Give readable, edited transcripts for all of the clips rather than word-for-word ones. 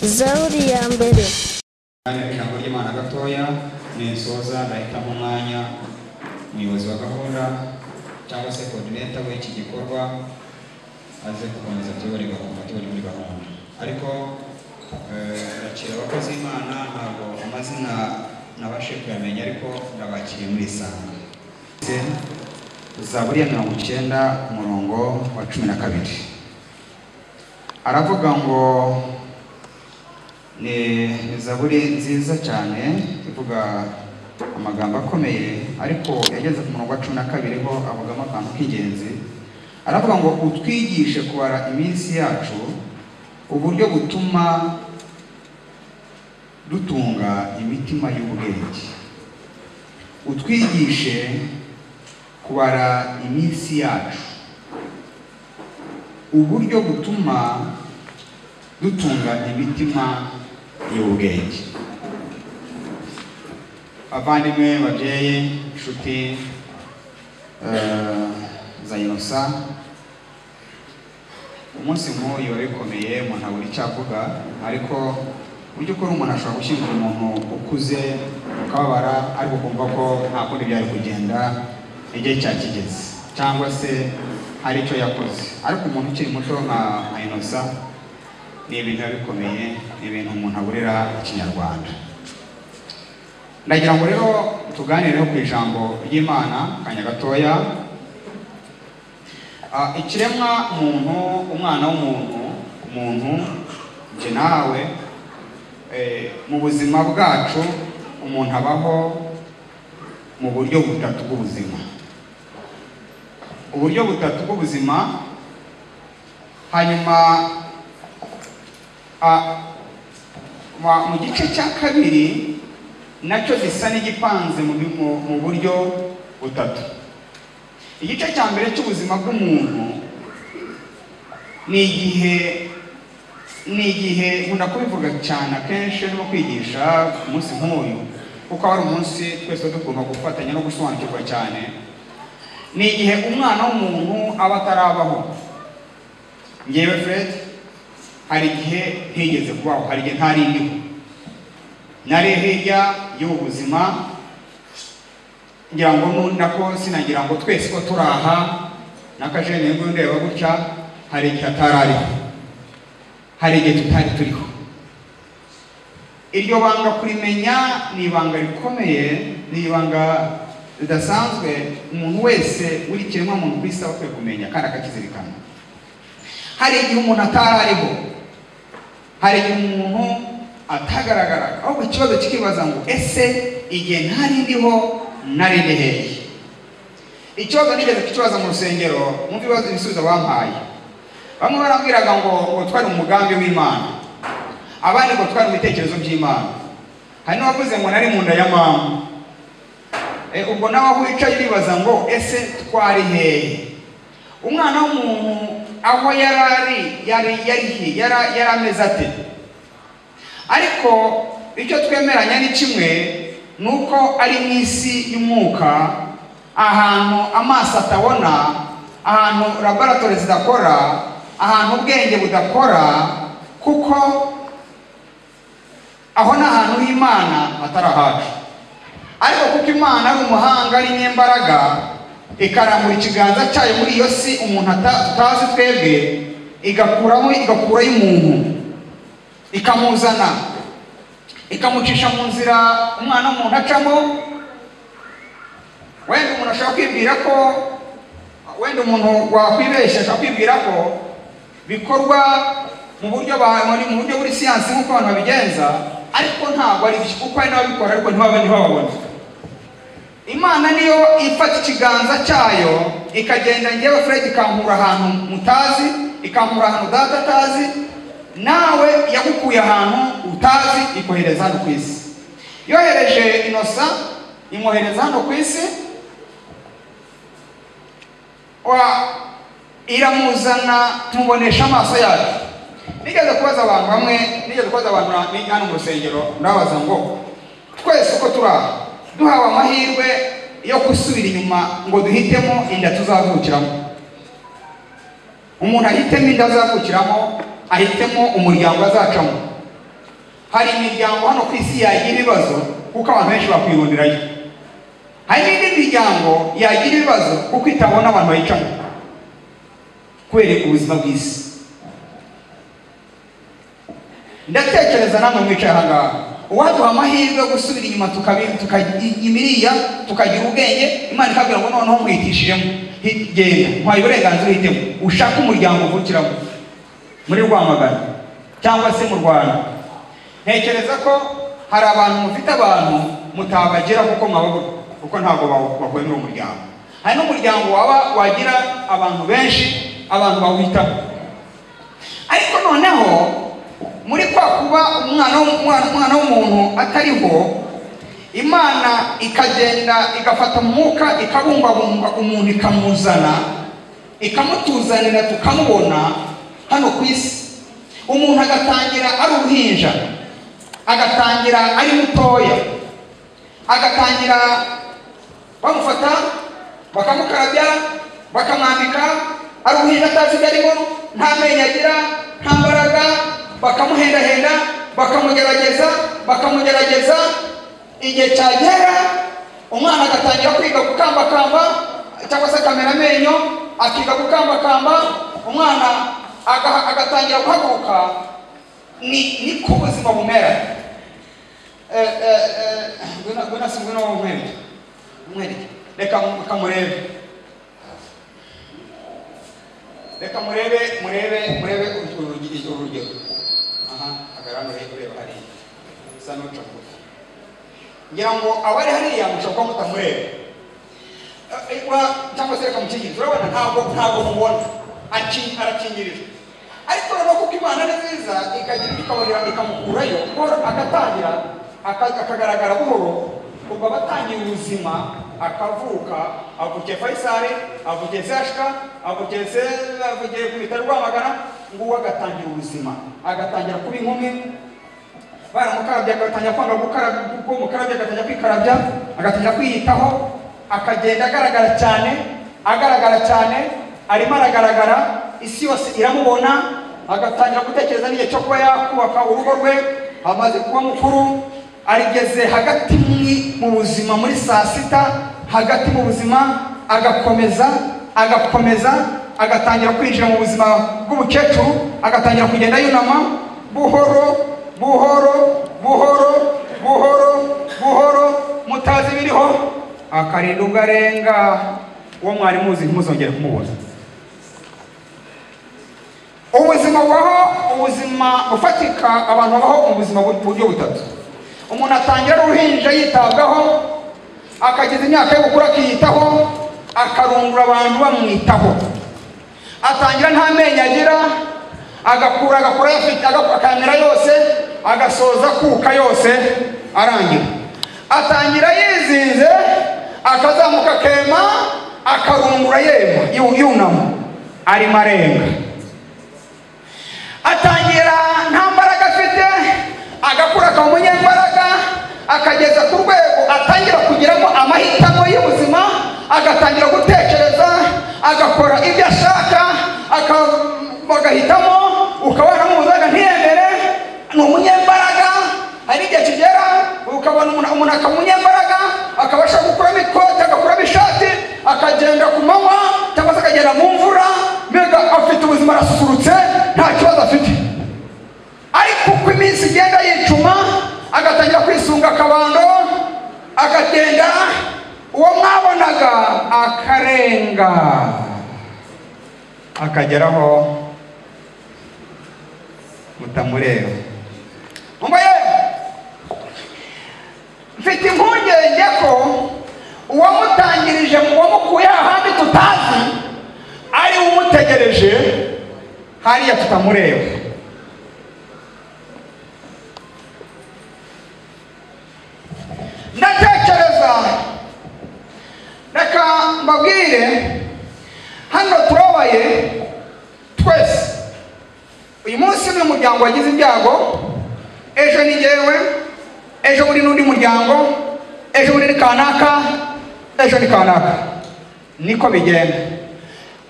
Zaburi ya mbere. Ijambo ry'Imana gatoya ninsoza ndahitamo umwanya umuyobozi wa gahunda cyangwa se coordinator w'iki gikorwa aze gukomeza tuyobore gahunda tubone muri gahunda. Ariko ndakira abakozi b'Imana, ntabwo amazina nabashe kuyamenya ariko ndabakiriye muri isanga. Zaburi ya 90 umurongo wa 12 aravuga ngo ni zaburi nziza cyane ivuga amagambo akomeye, ariko yageze ku murongo wa 12 ho avugamo akantu k'ingenzi. Aravuga ngo utwigishe kubara iminsi yacu uburyo butuma dutunga imitima y'ubwenge. Utwigishe kubara iminsi yacu uburyo butuma dutunga imitima y'ubwenge. Abavandimwe, babyeyi, inshuti za Innocent, umunsi nk'uyu biba bikomeye, umuntu abura icyo avuga, ariko mu by'ukuri umuntu ashobora gushyingura umuntu ukuze ukababara, ariko ukumva ko nta kundi byari kugenda igihe cyakigeze cyangwa se hari icyo yakoze. Ariko umuntu ukiri muto nka Innocent ni ibintu biba bikomeye, ni ibintu umuntu aburira ikinyarwanda. Ndagira ngo rero tuganireho ku ijambo ry'Imana kanya gatoya. Ikiremwa muntu, umwana w'umuntu, umuntu nje nawe, mu buzima bwacu umuntu abaho mu buryo butatu bw'ubuzima. Uburyo butatu bw'ubuzima. Hanyuma mu gice cya kabiri nacyo gisa n'igipanze mu buryo butatu. Igice cya mbere cy'ubuzima bw'umuntu ni igihe nkunda kubivuga cyane akenshi ndimo kwigisha umunsi nk'uyu, kuko ari umunsi twese tugomba gufatanya no gusobanukirwa cyane. Ni igihe umwana w'umuntu aba atarabaho. Ngewe Fred, hari igihe ntigeze kubaho, hari igihe ntari ndiho, nari hirya y'ubu buzima. Ngira ngo nako sinagira ngo twese ko turaha n'akajene ngo ndeba gutya, hari igihe atarariho, hari igihe tutari turiho. Iryo banga kurimenya ni ibanga rikomeye, ni ibanga ridasanzwe umuntu wese uri kiremwa muntu ku isi aba akwiye kumenya kandi akakizirikana. Hari igihe umuntu atarariho, hari igihe umuntu atagaragara, ahubwo ikibazo kikibaza ngo ese igihe ntari ndiho nari ndi hehe? Ikibazo nigeze kukibaza mu rusengero, mwumve ibibazo ibisubizo bampaye. Bamwe barambwiraga ngo twari mu mugambi w'Imana, abandi ngo twari mu bitekerezo by'Imana. Hari n'uwavuze ngo nari mu nda ya mama. Ubwo nawe aho wicaye uribaza ngo ese twari hehe? Umwana w'umuntu aho yarari yari ameze ate? Ariko icyo twemeranya ni kimwe, nuko ari mu isi y'umwuka, ahantu amaso atabona, ahantu laboratori zidakora, ahantu ubwenge budakora, kuko aho ni ahantu h'Imana atari ahacu. Ariko kuko Imana ari umuhanga, ari nyembaraga, ikarambura ikiganza cyayo muri iyo si umuntu atazi twebwe, igakuramo, igakurayo umuntu, ikamuzana, ikamucisha mu nzira umwana w'umuntu acamo. Wenda umuntu ashobora kwibwira ko, wenda umuntu wakwibeshya ashobora kwibwira ko bikorwa mu buryo mu buryo buri siyansi nk'uko abantu babigenza, ariko ntabwo ari byo, kuko hari n'ababikora ariko ntibababone. Imana niyo ifata ikiganza cyayo ikagenda, ngewe Fred ikankura ahantu mutazi, ikankura ahantu data atazi, nawe yagukuye ahantu utazi, ikohereza hano ku isi. Yohereje Innocent, imwohereza hano ku isi, iramuzana tumubonesha amaso yacu. Nigeze kubaza abantu bamwe, nigeze kubaza abantu hano mu rusengero, ndabaza ngo twese uko turi aha duhawe amahirwe yo gusubira inyuma ngo duhitemo inda tuzavukiramo, umuntu ahitemo inda azavukiramo, ahitemo umuryango azacamo, Hari imiryango hano ku isi yagira ibibazo kuko abantu benshi bakwirundirayo. Hari n'indi miryango yagira ibibazo kuko itabona abantu bayicamo kubera ubuzima bw'isi. Ndatekereza namwe mwicaye aha ngaha, uwaduha amahirwe yo gusubira inyuma tukimiriya tukagira ubwenge, Imana ikabwira ngo noneho mwihitishijemo, genda mpaye uburenganzira uhitemo ushake umuryango uvukiramo muri Rwamagana cyangwa se mu Rwanda. Ntekereza ko hari abantu mufite abantu mutabagera kuko mwababura, kuko ntabwo bakwemera umuryango. Hari n'umuryango waba wagira abantu benshi, abantu bawitaho. Ariko noneho muri kwa kuba umwana w'umuntu atariho, Imana ikagenda igafata umwuka ikabumbabumba umuntu ikamuzana, ikamutuzanira tukamubona hano ku isi. Umuntu agatangira ari uruhinja, agatangira ari mutoya, agatangira bamufata bakamukarabya, bakamwambika, ari uruhinja atazi ibyo arimo, nta menyo agira, nta mbaraga, bakamuhendahenda, bakamugerageza, bakamugerageza. Igihe cyagera umwana agatangira kwiga gukambakamba cyangwa se akamera amenyo, akiga gukambakamba, umwana agatangira guhaguruka. Niko ubuzima bumera. Ngwino umwereke, reka murebe, reka murebe murebe urugero. Aha hagarara ureba hariya, usa n'uca bugufi. Ngira ngo abari hariya mushobora kuba mutamureba cyangwa se reka mukingirize. Urabona ntabwo mubona, arakingirijwe. Ariko noneho kuko Imana ni nziza, ikagira ikabonera ikamukurayo buhoro, agatangira akagaragara buhoro. Ubwo abatangiye ubuzima, akavuka, avukiye Faisal, avukiye Sashka, avukiye ku bitaro Rwamagana, nguwo agatangira ubuzima, agatangira kuba inkumi. Baramukarabya agatangira kwanga gukarabya, kuko mukarabya agatangira kwikarabya, agatangira kwiyitaho, akagenda agaragara cyane, agaragara cyane, arimo aragaragara, isi yose iramubona. Agatangira gutekereza n'igihe cyo kuba yakubaka urugo rwe, amaze kuba mukuru, arigeze hagati mu buzima muri saa sita, hagati mu buzima agakomeza, agakomeza, agatangira kwinjira mu buzima bw'umukecuru, agatangira kugenda yunama buhoro buhoro buhoro buhoro buhoro, mutazi biriho, akarinda ubwo arenga uwo mwari muzi ntimuzongere kumubona. Ubuzima bubaho, ubuzima bufatika, abantu babaho mu buzima buryo butatu. Umuntu atangira uruhinja yitabwaho, akageza imyaka yo gukura akiyitaho, akarungura abantu bamwitaho. Atangira nta menyo agira, agakura agakura afite akamera yose, agasoza kuka yose arangira. Atangira yizinze, akazamuka kema, akarungura yema yunama, arimo arenga. Atangira nta mbaraga afite, agakura akaba umunyembaraga, akageza ku rwego atangira kugiramo amahitamo y'ubuzima, agatangira gutekereza, agakora ibyo ashaka, agahitamo, ukabona muzaga ntiyemere, ni umunyembaraga. Hari igihe kigera ukabona umuntu akaba umunyembaraga, akabasha gukuramo ikote, agakuramo ishati, akagenda ku manywa cyangwa se akagenda mu mvura, mbega afite ubuzima, arasusurutse, nta kibazo afite. Ariko uko iminsi igenda yicuma, agatangira kwisunga akabando, akagenda, uwo mwabonaga akarenga, akageraho mutamureba. Mfite impungenge ko uwamutangirije, uwamukuye ahandi tutazi, ari umutegereje hariya tutamureba. Ndatekereza, reka mbabwire, hano turabaye twese. Uyu munsi ni umuryango wagize ibyago, ejo ni njyewe, ejo muri n'undi muryango, ejo muri ni kanaka, ejo ni kanaka, niko bigenda.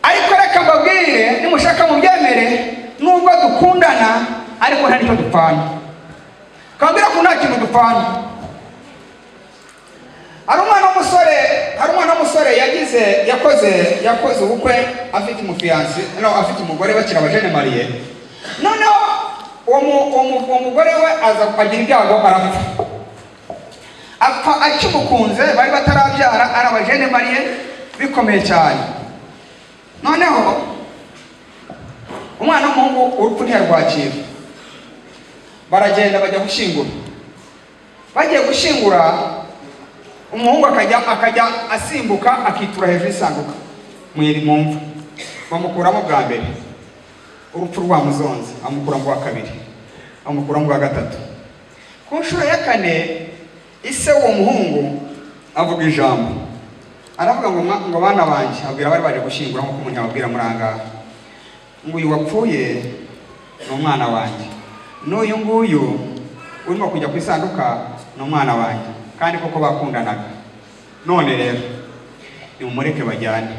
Ariko reka mbabwire, nimushaka mubyemere, nubwo dukundana ariko nta nicyo dupfana. Kambira ko nta kintu dupfana. Hari umwana w'umusore yagize yakoze ubukwe afite umufiyansi, no afite umugore bakira abajene mariye. Noneho uwo mugore we aza agira ibyago arapfa. Apfa akimukunze, bari batarabyara, ari abajene mariye bikomeye cyane. Noneho umwana w'umuhungu urupfu ntiyarwakira. Baragenda bajya gushyingura. Bagiye gushyingura, umuhungu akajya asimbuka akitura hejuru y'isanduka mu mva. Bamukuramo bwa mbere, urupfu rwamuzonze, amukuramo bwa kabiri, amukuramo bwa gatatu. Ku nshuro ya kane ise uwo muhungu avuga ijambo, aravuga ngo bana banjye, abwira abari baje gushyingura nk'uko umuntu yababwira muri aha ngaha, ngo uyu wapfuye ni umwana wanjye, n'uyu nguyu urimo kujya ku isanduka ni umwana wanjye, kandi koko bakundanaga. None rero nimumureke bajyane.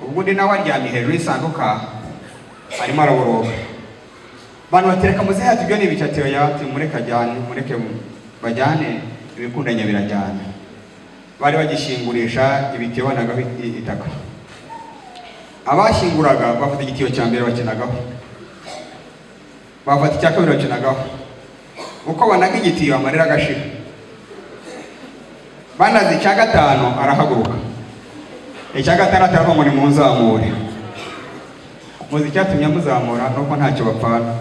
Ubwo undi nawe aryamye hejuru y'isanduka arimo araboroga. Abantu batereka muzehe ati ibyo ni ibicatiro, ati mureke ajyane, mureke bajyane, ibikundanye birajyana. Bari bagishingurisha ibitiyo banagaho itaka. Abashyinguraga bafata igitiyo cya mbere bakinagaho, bafata icya kabiri bakinagaho. Uko banaga igitiyo amarira agashira. Banaze icya gatanu arahaguruka, icya gatandatu aravuga ngo nimunzamure. Muzi icyatumye amuzamura nuko ntacyo bapfana.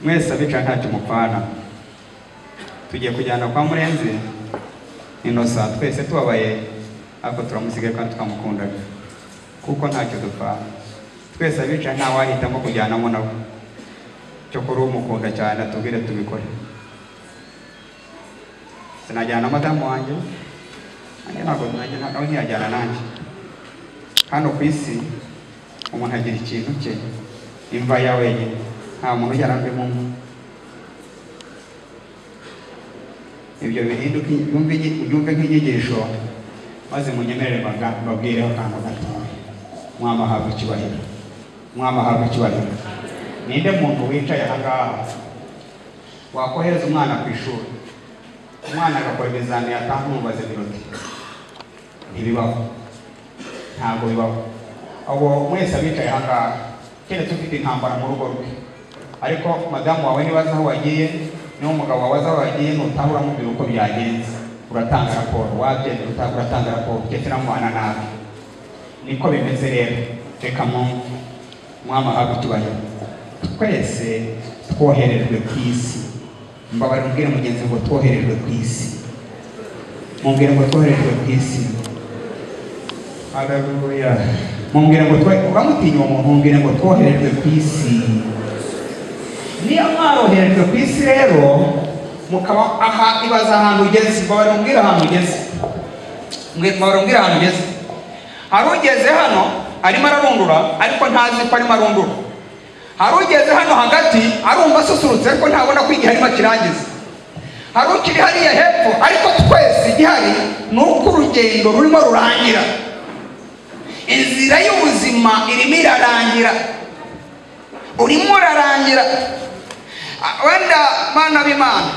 Mwese abicaye ntacyo mupfana. Tugiye kujyana kwa Murenzi Inosa, twese tubabaye, ariko turamusigaye kandi tukamukundaga kuko ntacyo dupfana. Twese abicaye nta wahitamo kujyanamo nawe, cyokora umukunda cyane atubwire tubikore. Sinajyana madamu wanjye, nanjye ntabwo nawe ntiyajyana nanjye. Hano ku isi umuntu agira ikintu cye, imva ya wenyine, nta muntu ujyana undi muntu. Ibyo bihinduke ubyumve nk'inyigisho, maze munyemerere mbabwireho akantu gatoya. Mwami ahabwe icyubahiro, Mwami ahabwe icyubahiro. Ninde muntu wicaye aha ngaha wakohereza umwana ku ishuri, umwana agakora ibizamini atantumbaze biroti? Ntibibaho, ntabwo bibaho. Abo mwese abicaye aha ngaha, keretse ufite intambara mu rugo rwe, ariko madamu wawe niba azi aho wagiye, niba umugabo wawe azi aho wagiye, nutaha uramubwira uko byagenze, uratanga raporo, wabyemera uratanga raporo, keretse namubana nabi. Niko bimeze rero. Reka mwumve, Mwami ahabwe icyubahiro. Twese twoherejwe ku isi. Mbabarira umbwire mugenzi ngo twoherejwe ku isi. Mumbwire ngo twoherejwe ku isi. Haleluya. Mumbwire ngo uramutinya uwo muntu, mumbwire ngo twoherejwe ku isi. Niyo mwaroherejwe ku isi rero, mukaba aha ibaza ahantu ugeze. Mbabarira umbwire ahantu ugeze. Mbabarira umbwire ahantu ugeze. Hari ugeze hano arimo ararundura, ariko ntazi ko arimo arundura. Hari ugeze hano hagati arumva asusurutse, ariko ntabona ko igihe arimo akirangiza. Hari ukiri hariya hepfo, ariko twese igihari ni uko urugendo rurimo rurangira. Inzira y'ubuzima irimo irarangira, urimo urarangira. Wenda bana b'Imana,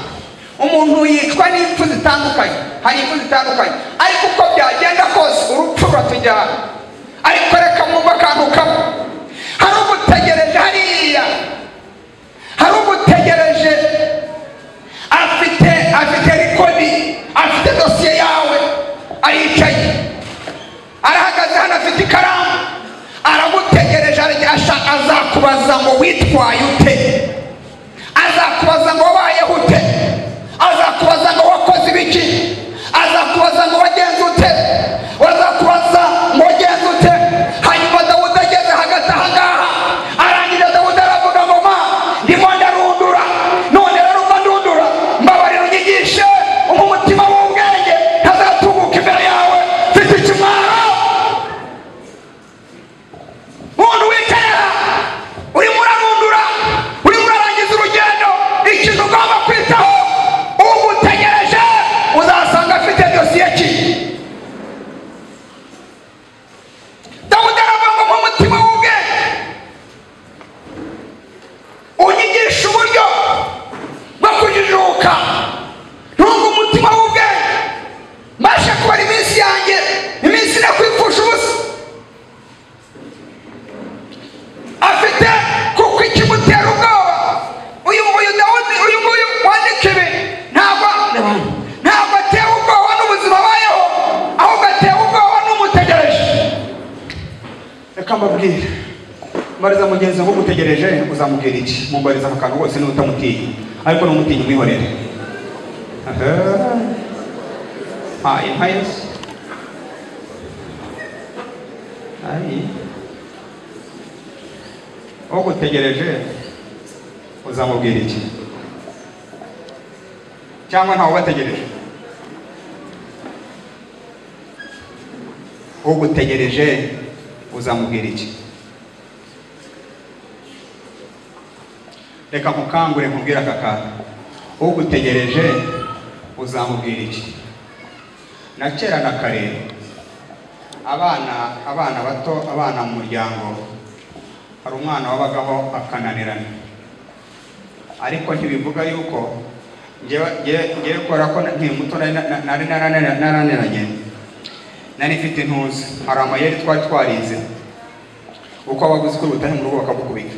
umuntu yicwa n'impfu zitandukanye, hari impfu zitandukanye, ariko uko byagenda kose urupfu ruratujyana. Ariko reka mwumve akantu kamwe, hari ugutegereje hariya, hari ugutegereje, afite rekodi, afite dosiye yawe, aricaye, arahagaze hano afite ikaramu, aragutegereje, azakubaza ngo witwaye ute, azakubaza ngo wabayeho ute, azakubaza ngo wakoze ibiki, azakubaza ngo wagenze ute, azakubaza ngo wagenze ute. Hanyuma Dawudi ageze hagati aha ngaha, arangije Dawudi aravuga ngo ma ndimo ndarundura, none rero mba ndundura, mbabarira unyigishe, umpe umutima w'ubwenge, ntazatunguka imbere yawe, mfite ikimwaro. Umuntu wicaye aha urimo urarundura, urimo urarangiza urugendo, ikintu ugomba Uzasanga ugutegereje uzamubwira iki? Mumbariza aka kantu rwose niba utamutinya, ariko n'umutinya umwihorere. Hayi nka Yesu. Ayi ugutegereje uzamubwira iki? Cyangwa ntawe ubategereje? Ugutegereje uzamubwira iki? Reka nkukangure nkubwire aka kantu. Ugutegereje uzamubwira iki? Na kera na kare abana bato, abana mu muryango, hari umwana wabagaho akananirana, ariko ntibivuga yuko ngewe kubera ko nkiri muto nari narananiranye, nari mfite intuza. Hari amayeri twari twarize, uko wabaga uzi ko utahe mu rugo bakagukubita.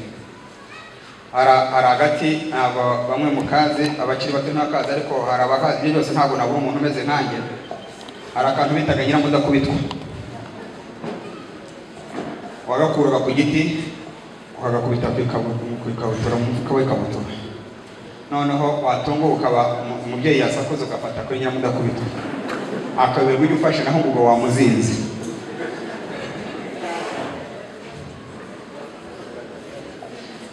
Hari agati, ntabwo bamwe mu kazi abakiri bato ntakazi, ariko hari abakazi ibyo byose ntabwo nabura umuntu umeze nkanjye. Hari akantu bitaga nyiramudakubitwa, wagakuraga ku giti ukagakubita ku ikabutura, mu mufuka w'ikabutura, noneho watunguka ukaba umubyeyi yasakuza ugafata kuri nyiramudakubitwa, akaberwa ujya ufashe naho ngo wamuzinze.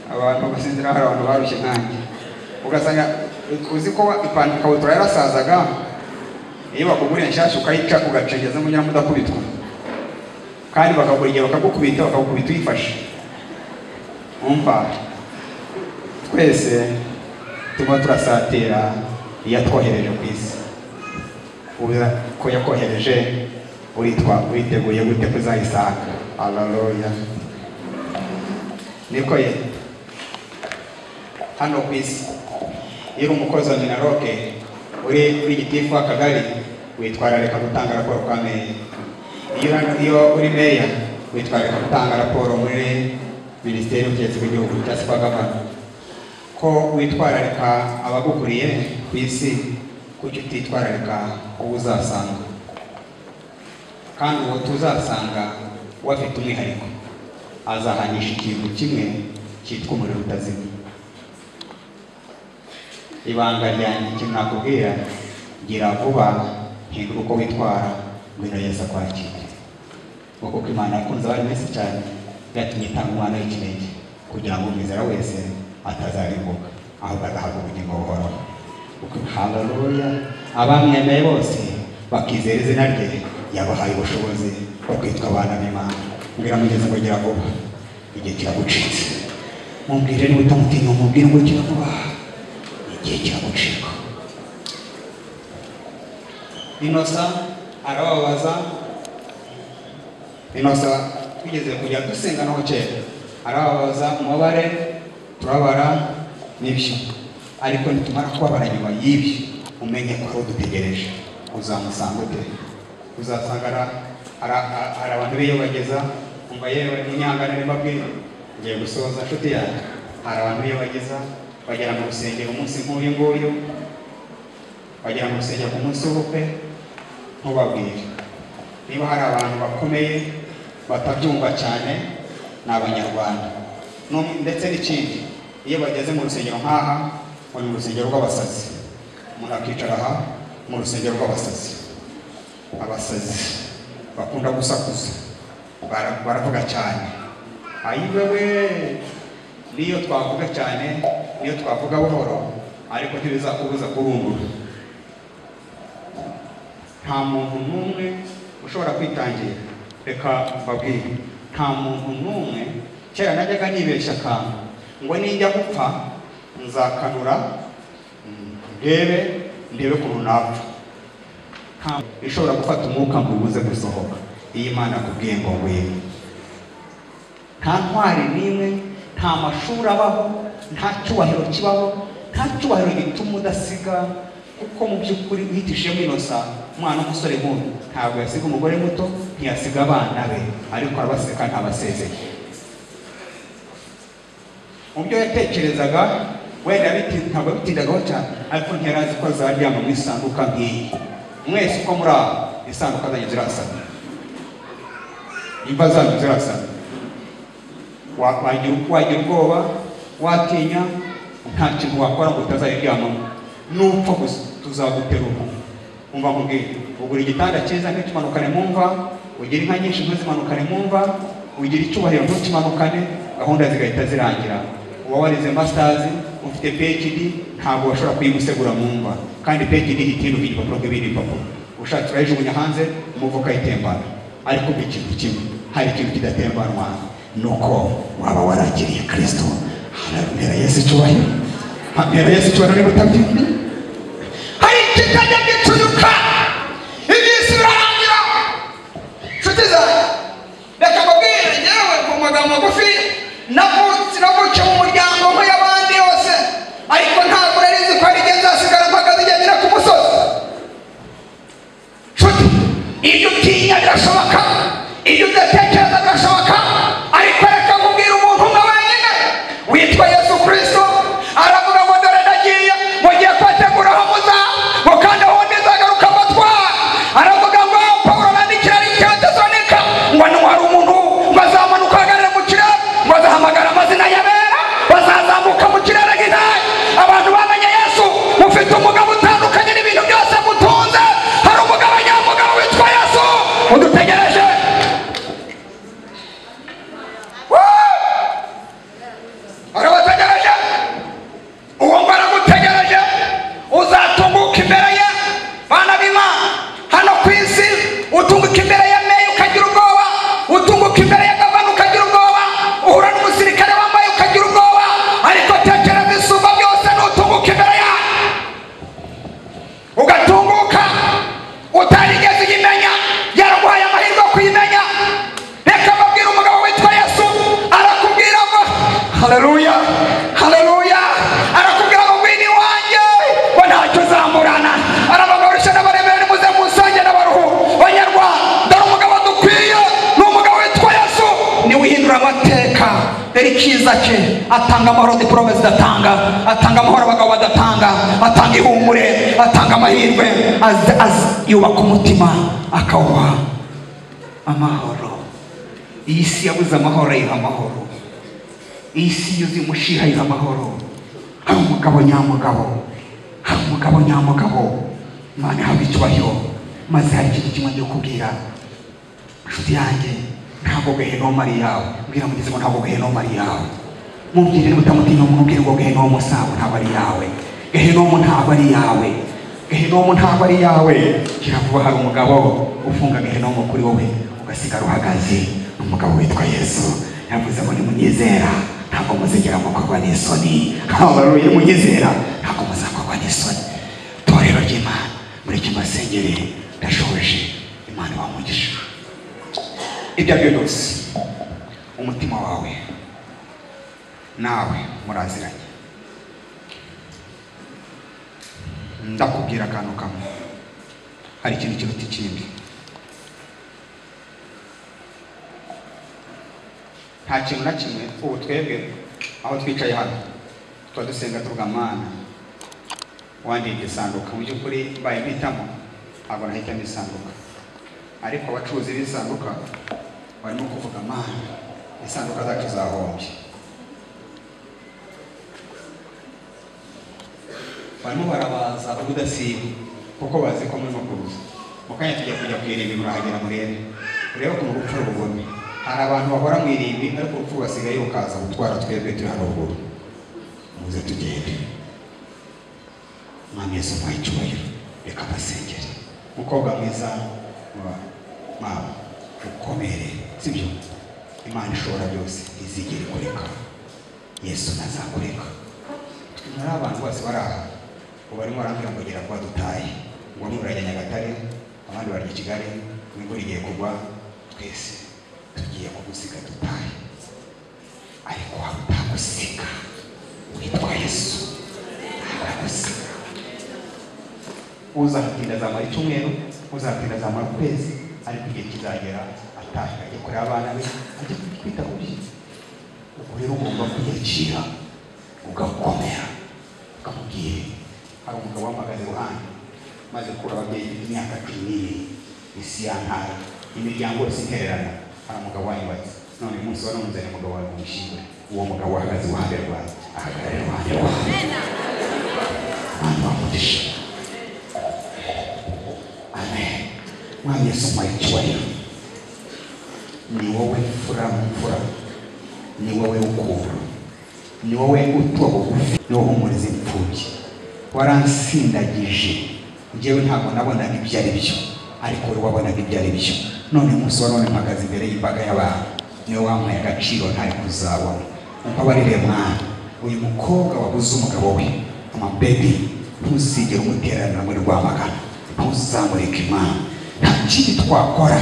Abantu basinzira, hari abantu barushye nkanjye, ugasanga uzi ko ikabutura yarasazaga, iyo bakuguriye nshyashya ukayica ugacengezamo nyiramudakubitwa, kandi bakagura igihe bakagukubita, bakagukubita uyifashe. Umva, twese tuba turasatira iyatwohereje ku isi. Ko yakohereje uritwa witeguye gute kuzayisanga? Haleluya. Niko ye hano ku isi, iyo uri umukozi wa Minaroke, uri gitifu w'akagari, witwararika gutanga raporo kwa meya. Iyo uri meya, witwararika gutanga raporo muri minisiteri y'ubutegetsi bw'igihugu cyangwa se kwa gavana. Ko witwararika abagukuriye ku isi, kuki utitwararika uwo uzasanga? Kandi uwo tuzasanga we afite umwihariko, azahanisha ikintu kimwe cyitwa umuriro utazima. Ibanga ryanjye ikintu nakubwira, gira vuba, hindura uko witwara, ngwino Yesu akwakire. Kuko Imana yakunze abari benshi cyane, byatumye itanga umwana w'ikinege kugira ngo umwizera wese atazarimbuka, ahubwo agahabwa ubugingo buhoraho. Haleluya. Abamwemeye bose bakizera izina rye, yabahaye ubushobozi bwo kwitwa abana b'Imana. Mbwira mugeze ngo gira vuba, igihe kiragucitse. Mumbwire niba utamutinya, umubwire ngo gira vuba, igihe kiragucika. Inosa arababaza. Inosa twigeze kujya dusenga naho kera, arababaza umubare turabara n'ibyo, ariko nitumara kubabara nyuma y'ibyo umenye ko ari udutegereje. Uzamusanga ute? Uzasanga hari abantu biyobageza, umva yewe ntinyangane mbabwire, ngiye gusoza nshuti yanjye. Hari abantu biyobageza bagera mu rusengero umunsi nk'uyu nguyu, bagera mu rusengero ku munsi w'ubukwe, ntubabwire. Niba hari abantu bakomeye batabyumva cyane ni Abanyarwanda. Ndetse n'ikindi, iyo bageze mu rusengero nk'aha, ngo ni mu rusengero rw'abasazi, umuntu akicara aha mu rusengero rw'abasazi. Abasazi bakunda gusakuza, baravuga cyane. Ayiwewe, niyo twavuga cyane, niyo twavuga buhoro, ariko ntibizakubuza kubumbura. Nta muntu n'umwe ushobora kwitangira. Reka mbabwire, nta muntu n'umwe. Kera najyaga nibeshya akantu ngo nijya gupfa nzakanura ndebe ukuntu napfa. Nta ishobora gufata umwuka ngo ubuze gusohoka iyo Imana akubwiye ngo ngwino. Nta ntwari n'imwe, nta mashuri abaho, nta cyubahiro kibaho, nta cyubahiro gituma udasiga. Kuko mu by'ukuri uhitishemo Inosa, umwana w'umusore nk'uyu ntabwo yasiga umugore muto, ntiyasiga abana be, ariko arabaseka ntabasezeye. Mu byo yatekerezaga wenda ntabwo bitindagaho cyane, ariko ntiyari azi ko azaryama mu isanduka nk'iyi. Mwese uko muri aho, isanduka zanyu zirasana, imva zanyu zirasana. Wagira ubwoba, watinya, nta kintu wakora ngo utazayiryamamo. Nupfa gusa tuzaguterura. Umva nkubwire, ugura igitanda cyiza ntukimanukane mu mva, ugira inka nyinshi ntuzimanukane mu mva, ugira icyubahiro ntukimanukane, gahunda zigahita zirangira. Uba warize masters, ufite PhD, ntabwo washobora kuyimusegura mu mva. Kandi PhD itinduka igipapuro nk'ibindi bipapuro. Ushatse urayijugunya hanze, umuvu ukayitembana. Ariko ikintu kimwe, hari ikintu kidatembanwa, nuko waba warakiriye Kristo. Haleluya, Yesu icyubahiro. Haleluya, Yesu icyubahiro niba utabyumva. Hari ikitajya gicuyuka, iminsi irarangira. Nshuti zanjye, reka mbabwire njyewe ku magambo magufi, navukiye mu muryango nk'iy'abandi yose, ariko ntabwo nari nzi ko hari igihe nzasigara mpagaze ngendera ku musozi. Nshuti, ibyo utinya birashoboka, ibyo udatekereza birashoboka, ariko reka nkubwire umuntu umwe wenyine witwa Yesu Kristo. Aravuga ngo dore ndagiye, mugiye kubategura aho muzaba, ngo kandi aho nzagaruka mbatwara. Aravuga ngo Pawulo arandikira Abatesalonike ngo hari umuntu ngo azamanuka ahagarare mu kirere, ngo azahamagara amazina y'abera, bazazamuka mu kirere nk'intare. Abantu bamenye Yesu, mufite umugabo utandukanye n'ibintu byose mutunze. Hari umugabo nyamugabo witwa Yesu udutegereje. Arabategereje. Uwo ngo aragutegereje, uzatunguka imbere ye. Bana b'Imana, hano ku isi utunguka imbere ya meya ukagira ubwoba, utunguka imbere ya gavana ukagira ubwoba, uhura n'umusirikare wambaye ukagira ubwoba, ariko tekereza isumba byose n'utunguka imbere yawe, ugatunguka utarigeze uyimenya, yaraguhaye amahirwe yo kuyimenya. Reka mbabwire umugabo witwa Yesu, arakubwira ngo haleluya, haleluya, arakubwira ngo ngwino iwanjye, ngo ntacyo uzamburana. Arabagarusha n'abaremere, nimuze musange n'abaruhu. Banyarwanda, dore umugabo dukwiye, ni umugabo witwa Yesu, niwe uhindura amateka. Dore icyiza cye, atanga amahoro diporome zidatanga, atanga amahoro abagabo badatanga, atanga ihumure, atanga amahirwe, yubaka umutima akawuha amahoro. Iyi si yabuze amahoro ayiha amahoro. Iyi si yuzuye umushiha ayiha amahoro. Hari umugabo nyamugabo, hari umugabo nyamugabo. Imana ihabwa icyubahiro. Maze hari ikintu kimwe ngiye kukubwira, nshuti yanjye, ntabwo gehinomu ari iyawe. Mbwira mugenzi ngo ntabwo gehinomu ari iyawe. Mubwire niba utamutinya umuntu, ubwire ngo gehinomu sawa ntabwo ari iyawe. Gehinomu ntabwo ari iyawe. Gehinomu ntabwo ari iyawe. Gira vuba, hari umugabo ufunga gehinomu kuri wowe ugasigara uhagaze. Umugabo witwa Yesu yavuze ngo nimunyizera ntabwo muzigera mukorwa n'isoni. Haleluya, munyizera ntabwo muzakorwa n'isoni. Torero ry'Imana, mureke mbasengere, ndashoje. Imana ibahe umugisha. Ibyo ari byo byose, umutima wawe nawe muraziranye. Ndakubwira akantu kamwe, hari ikintu kiruta ikindi. Nta kintu na kimwe. Ubu twebwe aho twicaye hano tuba dusenga tuvuga Mana wandinde isanduka. Mu by'ukuri mbaye mpitamo ntabwo nahitamo isanduka, ariko abacuruzi b'isanduka barimo kuvuga Mana isanduka zacu zahombye. Barimo barabaza ubudasiba kuko bazi ko murimo kuza. Mu kanya tujya kujya ku irimbi, murahagera murebe, urebe ukuntu urupfu rubugome. Hari abantu bahora mu irimbi ariko urupfu basigaye rukaza gutwara twebwe turi hano ruguru. Muze tugende. Mwami Yesu muhe icyubahiro. Reka mbasengere. Mukobwa mwiza, mama, ukomere, sibyo? Imana ishobora byose, ntizigere ikureka. Yesu ntazakureka. Muri abantu bose bari aha, ubu barimo barambwira ngo gera kuba dutahe, ngo bamwe barajya Nyagatare, abandi barajya Kigali, imvura igiye kugwa, twese tugiye kugusiga dutahe. Ariko waba utagusiga witwa Yesu ntagusiga. Uzahatinda azamara icyumweru, uzahatinda azamara ukwezi, ariko igihe kizagera atahe, ajye kureba abana be, ajye kwita ku bye. Ubwo rero ugomba kwiyakira, ugakomera, ukamubwira. Hari umugabo wampagaze iruhande, maze gukura ababyeyi imyaka 12, isi yantaye, imiryango yose intererana. Hari umugabo wanyubatse, None uyu munsi wa none nzanye umugabo wawe ngo mushyingure. Uwo mugabo ahagaze iruhande rwawe, ahagarara iruhande rwawe. Abantu bamugisha. Amen. Mwami Yesu, mpaye icyubahiro. Ni wowe mfura mu mfura, ni wowe ukura, ni wowe utuba bugufi, ni wowe uhumuriza imfubyi. Waransindagije, njyewe ntabwo nabonaga ibyo ari byo, ariko wowe wabonaga ibyo ari byo. None umunsi wa none mpagaze imbere y'imbaga y'abantu, niwe wampaye agaciro ntari kuzabona. Umbabarire mwana, uyu mukobwa wabuze umugabo we, amabebi, ntuzigere umuteranira muri Rwamagana, ntuzamureke Imana. Nta kindi twakora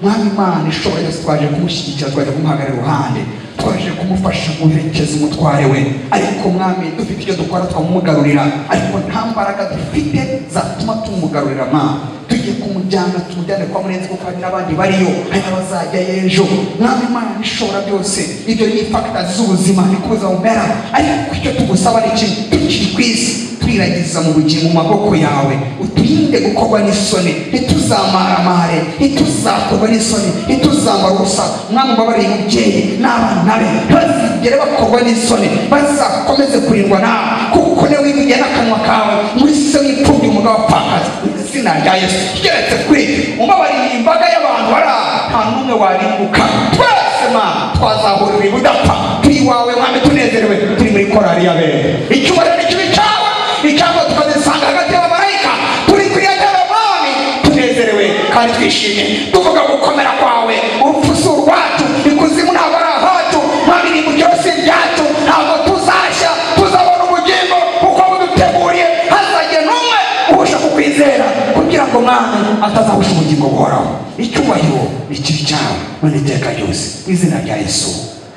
Mwami Imana ishobora byose, twaje kumushyigikira, twaje kumuhagarara iruhande, twaje kumufasha guherekeza umutware we. Ariko Mwami, dufite icyo dukora twamumugarurira, ariko nta mbaraga dufite zatuma tumugarurira. Mwami, tugiye kumujyana, tumujyane kwa Murenzi, kuko hari n'abandi bariyo, hari n'abazajyayo ejo. Mwami Imana ishobora byose, ibyo ni factors z'ubuzima, niko ubuzima bumera. Ariko icyo tugusaba ni kimwe, tukiri ku isi twiragiza mu bugingo mu maboko yawe, uturinde gukorwa n'isoni, ntituzamaramare, ntituzakorwa n'isoni, ntituzambara ubusa. Mwami, umbabarire umubyeyi n'abana be, ntibazigere bakorwa n'isoni, bazakomeze kurindwa nawe, kuko niwe wivugiye n'akanwa kawe muri se w'imfubyi umugabo apfakazi. Mu izina rya Yesu, keretse kuri umbabarire imbaga y'abantu bari aha, nta n'umwe warimbuka. Twese Mana twazahurira ibudapfa, turi iwawe Mwami, tunezerewe, turi muri korali y'abera. Icyubahiro ni kibi cyawe, icyangwa tukazisanga hagati y'abamarayika, turi kuri iyo ntebe Mwami, tunezerewe kandi twishimye, tuvuga gukomera kwawe. Urupfu si urwacu, ikuzimu ntabwo ari ahacu Mwami, irimbukiro si ibyacu, ntabwo tuzashya, tuzabona ubugingo kuko buduteguriye. Hazagira n'umwe uhusha kukwizera, kugira ngo Mwami atazahusha ubugingo buhoraho. Icyubahiro ni kibi cyawe none iteka ryose, mu izina rya Yesu,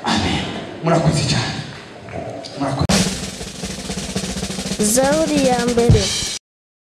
amen. Murakoze cyane, murakoze. Zaburi ya mbere.